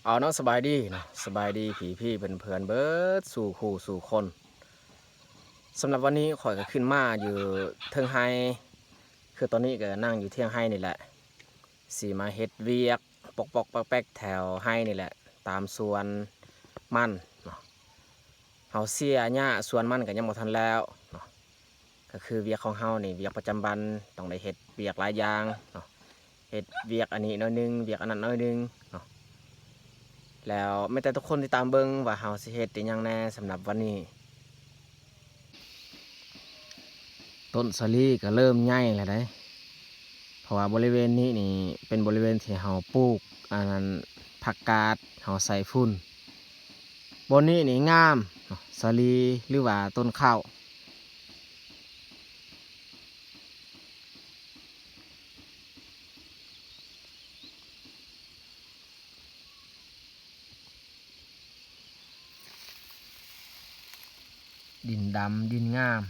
ເອົາເນາະ ສະບາຍດີເນາະ ສະບາຍດີພີ່ໆເພື່ອນໆເບິດສູ່ຄູ່ສູ່ຄົນ. ສຳລັບວັນນີ້ຂ້ອຍກໍຂຶ້ນມາຢູ່ເທິງໄຮ່ ຄືຕອນນີ້ກໍນັ່ງຢູ່ທຽງໄຮ່ນີ້ແຫຼະ ຊິມາເຮັດວຽກປົກໆແປັກໆແຖວໄຮ່ນີ້ແຫຼະ ຕາມສວນມັນເນາະ. ເຮົາເສຍຫຍ້າສວນມັນກໍຍັງບໍ່ທັນແລ້ວເນາະ. ກໍຄືວຽກຂອງເຮົານີ້ ວຽກປະຈຳວັນ ຕ້ອງໄດ້ເຮັດວຽກຫຼາຍຢ່າງເນາະ ເຮັດວຽກອັນນີ້ໜ້ອຍໜຶ່ງ ວຽກອັນນັ້ນໜ້ອຍໜຶ່ງເນາະ ແລ້ວແມ່ນແຕ່ທຸກຄົນຕິດຕາມເບິ່ງວ່າເຮົາຊິເຮັດອີ່ຫຍັງແດ່ສຳລັບວັນນີ້. ຕົ້ນສາລີກໍເລີ່ມໃຫຍ່ແລ້ວເດ້ ເພາະວ່າບໍລິເວນນີ້ນີ້ເປັນບໍລິເວນທີ່ເຮົາປູກອັນນັ້ນ ຜັກກາດ ເຮົາໃສ່ຝຸ່ນ. ບ່ອນນີ້ນີ້ງາມເນາະ ສາລີ ຫຼືວ່າຕົ້ນເຂົ້າ. ດິນດຳ ດິນງາມ.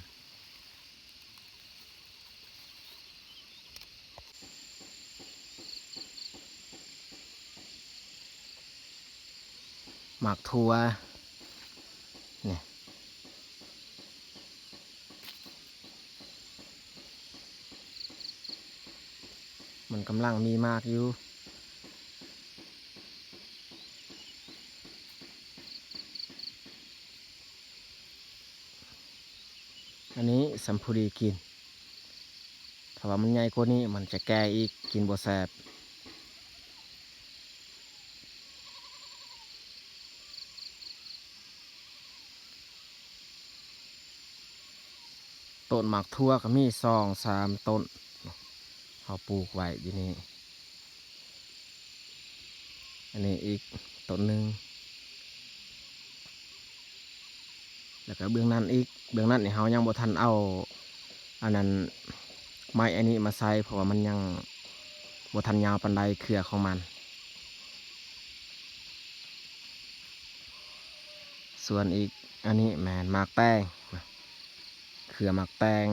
ໝາກຖົ່ວນີ້ ມັນກຳລັງມີໝາກຢູ່. ອັນນີ້ສ່ຳພໍດີກິນ ຖ້າວ່າມັນໃຫຍ່ກວ່ານີ້ມັນຈະແກ່ອີກ ກິນບໍ່ແຊບ. ຕົ້ນໝາກຖົ່ວກໍມີສອງສາມຕົ້ນ ເຮົາປູກໄວ້ຢູ່ນີ້. ອັນນີ້ອີກຕົ້ນໜຶ່ງ ແລ້ວກໍເບື້ອງນັ້ນອີກ ເບື້ອງນັ້ນນີ້ເຮົາຍັງບໍ່ທັນເອົາອັນນັ້ນ ໄມ້ອັນນີ້ມາໃສ່ ເພາະວ່າມັນຍັງບໍ່ທັນຍາວປານໃດເຄືອຂອງມັນ. ສ່ວນອີກອັນນີ້ແມ່ນໝາກແຕງ ເຄືອໝາກແຕງ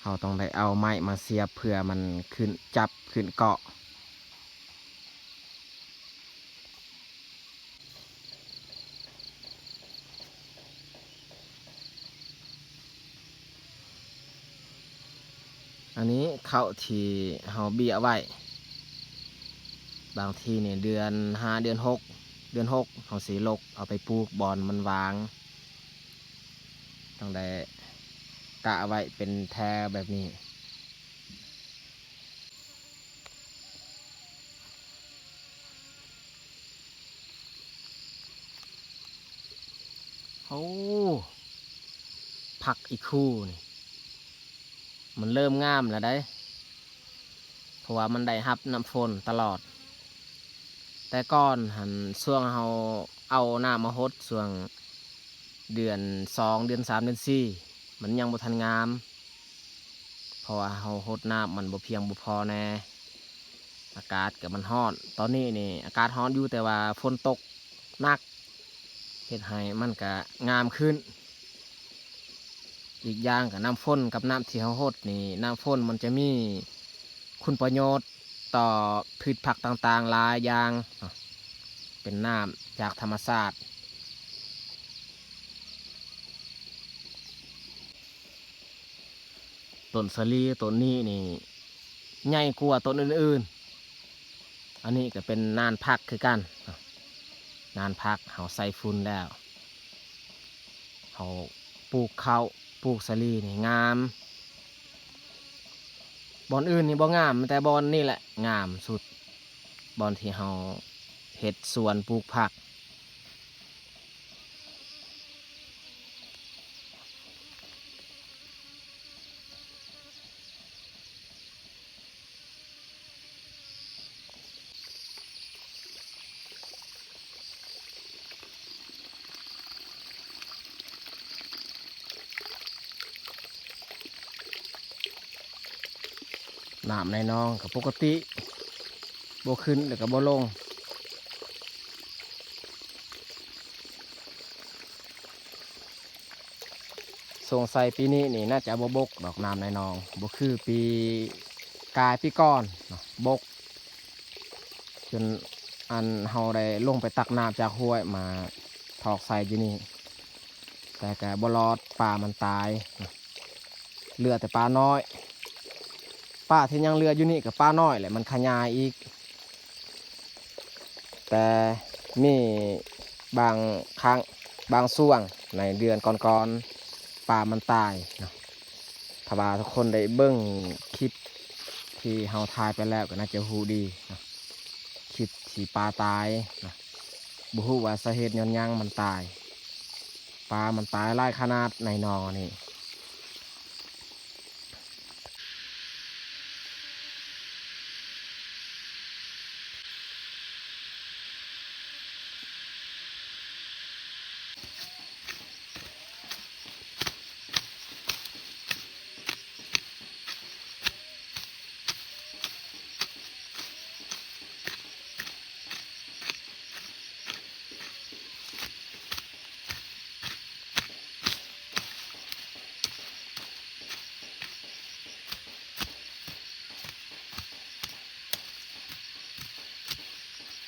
ເຮົາຕ້ອງໄດ້ເອົາໄມ້ມາສຽບເພື່ອມັນຂຶ້ນຈັບຂຶ້ນເກາະ. ອັນນີ້ເຂົ້າທີ່ເຮົາເບ້ຍໄວ້ ບາງທີນີ້ເດືອນຫ້າ ເດືອນຫົກ ເດືອນຫົກ ເຮົາຊິລົກເອົາໄປປູກບ່ອນມັນຫວ່າງ ຕ້ອງໄດ້ກະໄວ້ເປັນແຖວແບບນີ້. ໂອ້ ຜັກອີຄູນີ້ ມັນເລີ່ມງາມແລ້ວໃດ໋ ເພາະວ່າມັນໄດ້ຮັບນ້ຳຝົນຕະຫຼອດ. ແຕ່ກ່ອນຫັ້ນ ຊ່ວງເຮົາເອົານ້ຳມາຫົດ ຊ່ວງເດືອນສອງ ເດືອນສາມ ເດືອນສີ່ ມັນຍັງບໍ່ທັນງາມ ເພາະວ່າເຮົາຫົດນ້ຳມັນບໍ່ພຽງບໍ່ພໍແດ່ ອາກາດກໍມັນຮ້ອນ. ຕອນນີ້ນີ້ອາກາດຮ້ອນຢູ່ ແຕ່ວ່າຝົນຕົກໜັກ ເຮັດໃຫ້ມັນກະງາມຂຶ້ນ. ອີກຢ່າງກະນ້ຳຝົນກັບນ້ຳທີ່ເຮົາຫົດນີ້ ນ້ຳຝົນມັນຈະມີຄຸນປະໂຫຍດຕໍ່ພືດຜັກຕ່າງໆຫຼາຍຢ່າງ ເປັນນ້ຳຈາກທຳມະຊາດ. ຕົ້ນສາລີຕົ້ນນີ້ນີ້ໃຫຍ່ກວ່າຕົ້ນອື່ນໆ. ອັນນີ້ກໍເປັນນານຜັກຄືກັນ ນານຜັກເຮົາໃສ່ຝຸ່ນແລ້ວ ເຮົາປູກເຂົ້າ ປູກສາລີນີ້ງາມ. ບ່ອນອື່ນນີ້ບໍ່ງາມ ແຕ່ບ່ອນນີ້ແຫຼະງາມສຸດ ບ່ອນທີ່ເຮົາເຮັດສວນປູກຜັກ. ນ້ຳໃນໜອງກໍປົກກະຕິ ບໍ່ຂຶ້ນແລ້ວກໍບໍ່ລົງ. ສົງໄສປີນີ້ນີ້ໜ້າຈະບໍ່ບົກດອກ ນ້ຳໃນໜອງ ບໍ່ຄືປີກາຍປີກ່ອນເນາະ ບົກຈົນ ອັນເຮົາໄດ້ລົງໄປຕັກນ້ຳຈາກຫ້ວຍມາຖອກໃສ່ຢູ່ນີ້ ແຕ່ກະບໍ່ລອດ ປາມັນຕາຍ ເຫຼືອແຕ່ປານ້ອຍ. ປາທີ່ຍັງເຫຼືອຢູ່ນີ້ກະປານ້ອຍແຫຼະ ມັນຂະຫຍາຍອີກ. ແຕ່ມີບາງຄັ້ງ ບາງຊ່ວງໃນເດືອນກ່ອນໆ ປາມັນຕາຍເນາະ. ຖ້າວ່າທຸກຄົນໄດ້ເບິ່ງຄລິບທີ່ເຮົາຖ່າຍໄປແລ້ວກໍໜ້າຈະຮູ້ດີເນາະ ຄລິບທີ່ປາຕາຍເນາະ. ບໍ່ຮູ້ວ່າສາເຫດຍ້ອນຫຍັງມັນຕາຍ ປາມັນຕາຍຫຼາຍຂະໜາດໃນໜອງອັນນີ້.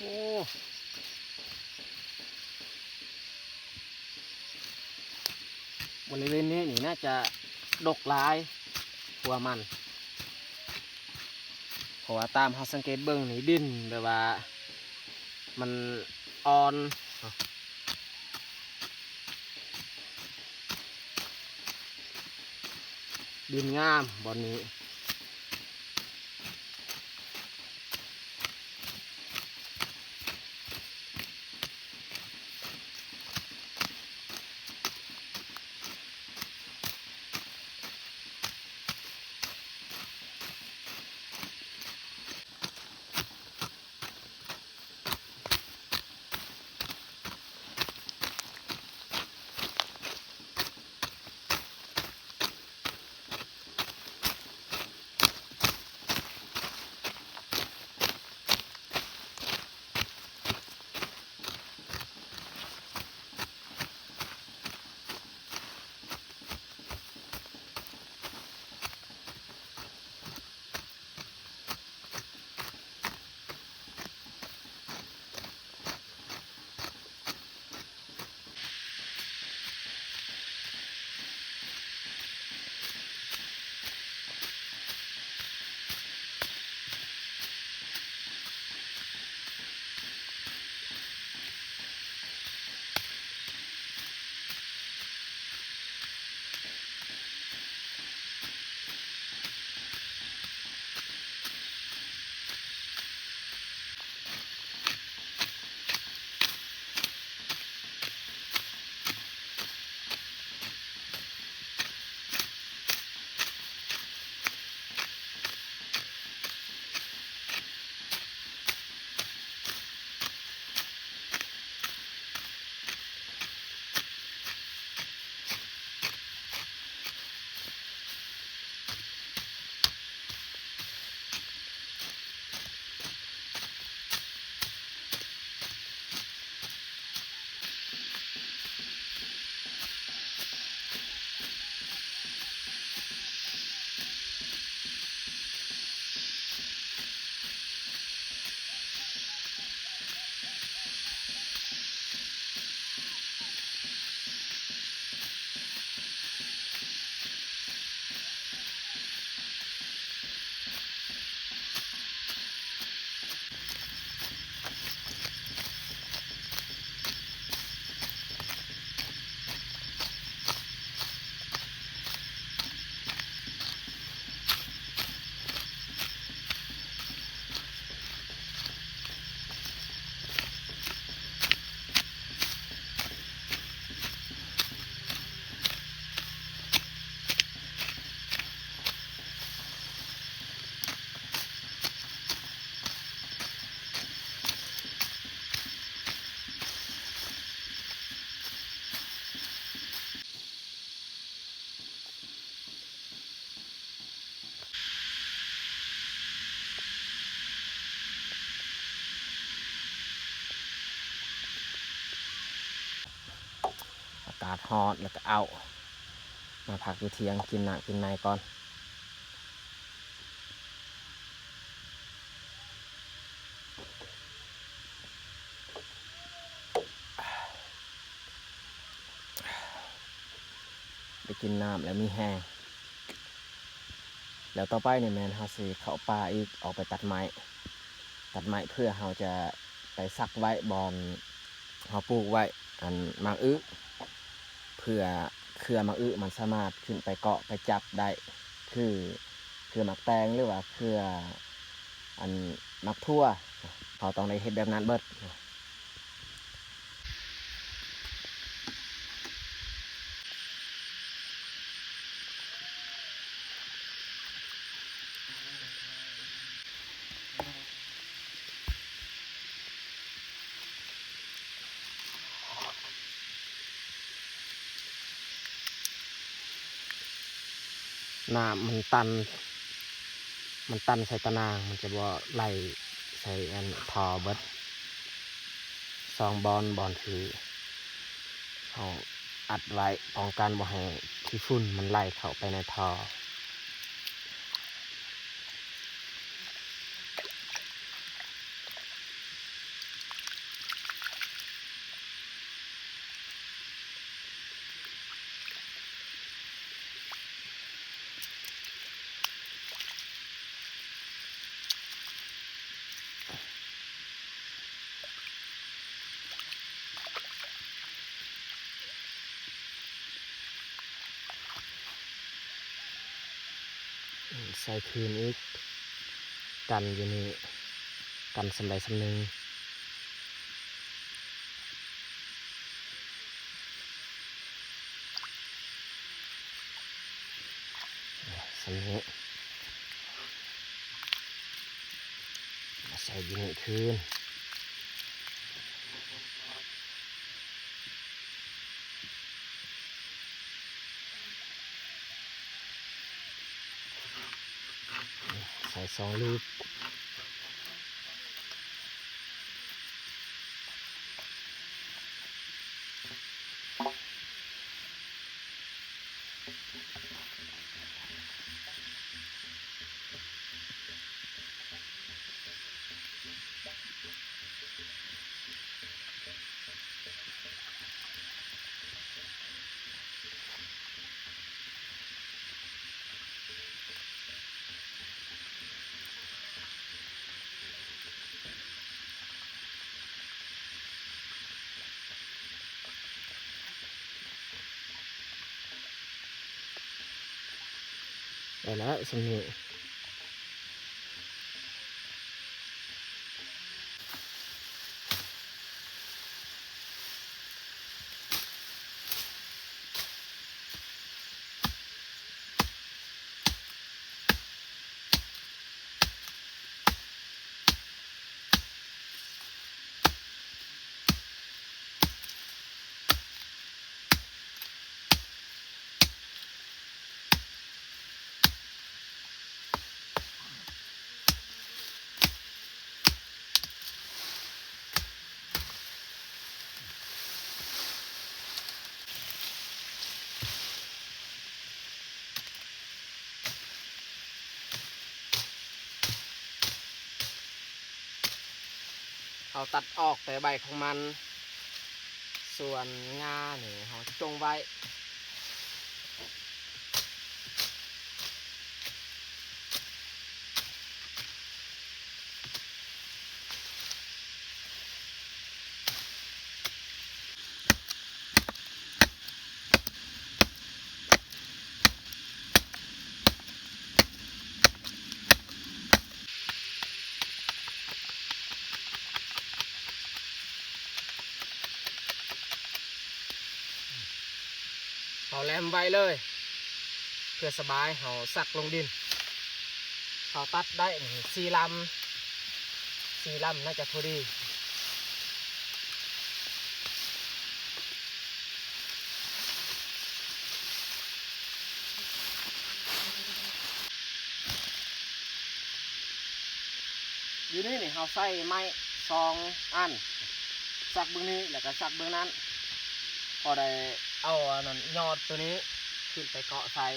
ໂອ້ ບໍລິເວນນີ້ນີ້ໜ້າຈະດົກຫຼາຍກວ່າມັນ ເພາະວ່າຕາມເຮົາສັງເກດເບິ່ງນີ້ ດິນແບບວ່າມັນອ່ອນ ດິນງາມບ່ອນນີ້. ອາກາດຮ້ອນ ແລ້ວກໍເອົາມາພັກຢູ່ຖຽງ ກິນນ້ຳກິນໃນກ່ອນ. ກິນນ້ຳແລ້ວມີແຮງ. ແລ້ວຕໍ່ໄປນີ້ແມ່ນເຮົາຊິເຂົ້າປ່າອີກ ອອກໄປຕັດໄມ້ ຕັດໄມ້ເພື່ອເຮົາຈະໄປສັກໄວ້ບ່ອນເຮົາປູກໄວ້ ອັນ ໝາກອຶ ເພື່ອເຄືອໝາກອຶມັນສາມາດຂຶ້ນໄປເກາະໄປຈັບໄດ້ ຄື ເຄືອໝາກແຕງ ຫຼືວ່າເຄືອ ອັນ ໝາກຖົ່ວ ເຮົາຕ້ອງໄດ້ເຮັດແບບນັ້ນເບິດ. ນ້ຳມັນຕັນ ມັນຕັນໃສ່ຕາໜ່າງ ມັນຈະບໍ່ໄຫຼໃສ່ອັນທໍ່ເບິດ. ສອງບ່ອນ ບ່ອນທີ່ເຮົາອັດໄວ້ ປ້ອງກັນບໍ່ໃຫ້ຂີ້ຝຸ່ນມັນໄຫຼເຂົ້າໄປໃນທໍ່. ໃສ່ຄືນອີກ ກັນຢູ່ນີ້ ກັນສ່ຳໃດສ່ຳໜຶ່ງ. ສ່ຳນີ້ ມາໃສ່ຢູ່ນີ້ຄືນ. ໃສ່ສອງລູກ. ໄດ້ແລ້ວສ່ຳນີ້. ເຮົາຕັດອອກແຕ່ໃບຂອງມັນ, ສ່ວນງ່ານີ້ເຮົາຈົ່ງໄວ້. ເຮົາແຫຼມໄວ້ເລີຍ ເພື່ອສະບາຍເຮົາສັກລົງດິນ. ເຮົາຕັດໄດ້ສີ່ລຳ, ສີ່ລຳໜ້າຈະພໍດີ. ຢູ່ນີ້ນີ້ເຮົາໃຊ້ໄມ້ສອງອັນ, ສັກເບື້ອງນີ້ ແລ້ວກໍສັກເບື້ອງນັ້ນ, ພໍໄດ້ເອົາອັນນັ້ນ ຍອດໂຕນີ້ຂຶ້ນໄປເກາະໃສ່.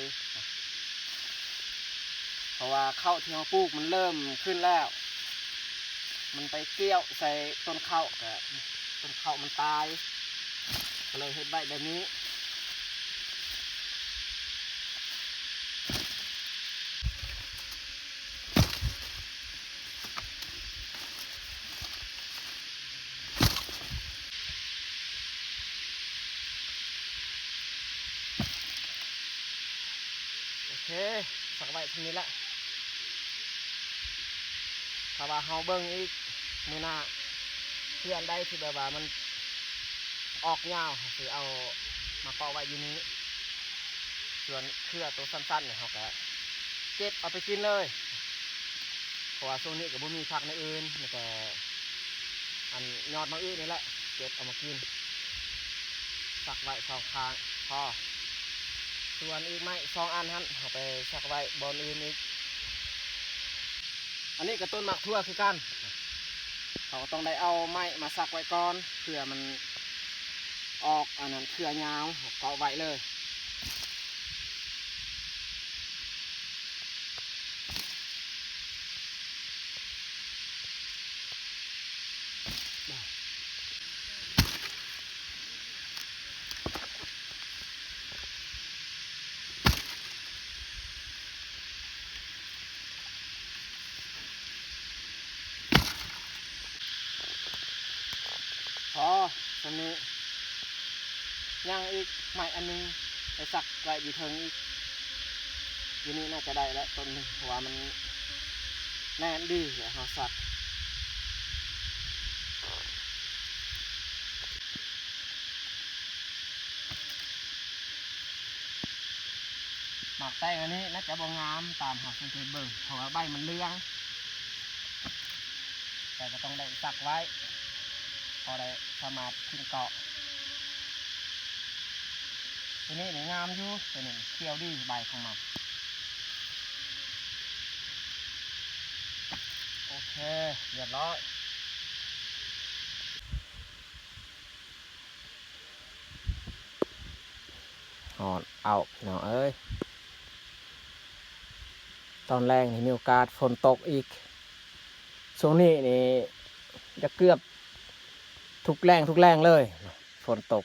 ເພາະວ່າເຂົ້າທີ່ເຮົາປູກມັນເລີ່ມຂຶ້ນແລ້ວ, ມັນໄປກ່ຽວໃສ່ຕົ້ນເຂົ້າ ກະຕົ້ນເຂົ້າມັນຕາຍ, ກໍເລີຍເຮັດໄວ້ແບບນີ້. ເອີ ສັກໄວ້ເທົ່ານີ້ແຫຼະ. ຖ້າວ່າເຮົາເບິ່ງອີກມື້ໜ້າ ເຄື່ອອັນໃດທີ່ແບບວ່າມັນອອກຍາວ ເຮົາຊິເອົາມາເກາະໄວ້ຢູ່ນີ້. ສ່ວນເຄືອໂຕສັ້ນໆນີ້ ເຮົາກະເກັບເອົາໄປກິນເລີຍ ເພາະວ່າຊ່ວງນີ້ກະບໍ່ມີຜັກແນວອື່ນ ມີແຕ່ ອັນຍອດໝາກອຶນີ້ແຫຼະ ເກັບເອົາມາກິນ. ສັກໄວ້ສອງຂ້າງພໍ. ສ່ວນອີກໄມ້ສອງອັນຫັ້ນ ເຮົາໄປສັກໄວ້ບ່ອນອື່ນອີກ. ອັນນີ້ກະຕົ້ນໝາກຖົ່ວຄືກັນ ເຮົາກະຕ້ອງໄດ້ເອົາໄມ້ມາສັກໄວ້ກ່ອນ ເພື່ອມັນອອກອັນນັ້ນ ເຄືອຍາວ ເຮົາເກາະໄວ້ເລີຍ. ພໍສ່ຳນີ້ ຍັງອີກໄມ້ອັນໜຶ່ງ ໄປສັກໄວ້ຢູ່ເທິງອີກ. ຢູ່ນີ້ໜ້າຈະໄດ້ແລ້ວຕົ້ນໜຶ່ງ ເພາະວ່າມັນແໜ້ນດີແລ້ວເຮົາສັກ. ໝາກແຕງອັນນີ້ໜ້າຈະບໍ່ງາມຕາມເຮົາສັງເກດເບິ່ງ ເພາະວ່າໃບມັນເຫຼືອງ ແຕ່ກະຕ້ອງໄດ້ສັກໄວ້ ພໍໄດ້ສາມາດຂຶ້ນເກາະ. ໂຕນີ້ນີ້ງາມຢູ່ ໂຕນີ້ຂຽວດີໃບຂອງມັນ. ໂອເຄ ລຽບຮ້ອຍ. ຮ້ອນເອົ້າ ພີ່ນ້ອງເອີຍ ຕອນແລງນີ້ມີໂອກາດຝົນຕົກອີກ. ຊ່ວງນີ້ນີ້ຈະເກືອບທຸກແລງ ທຸກແລງເລີຍ ຝົນຕົກ.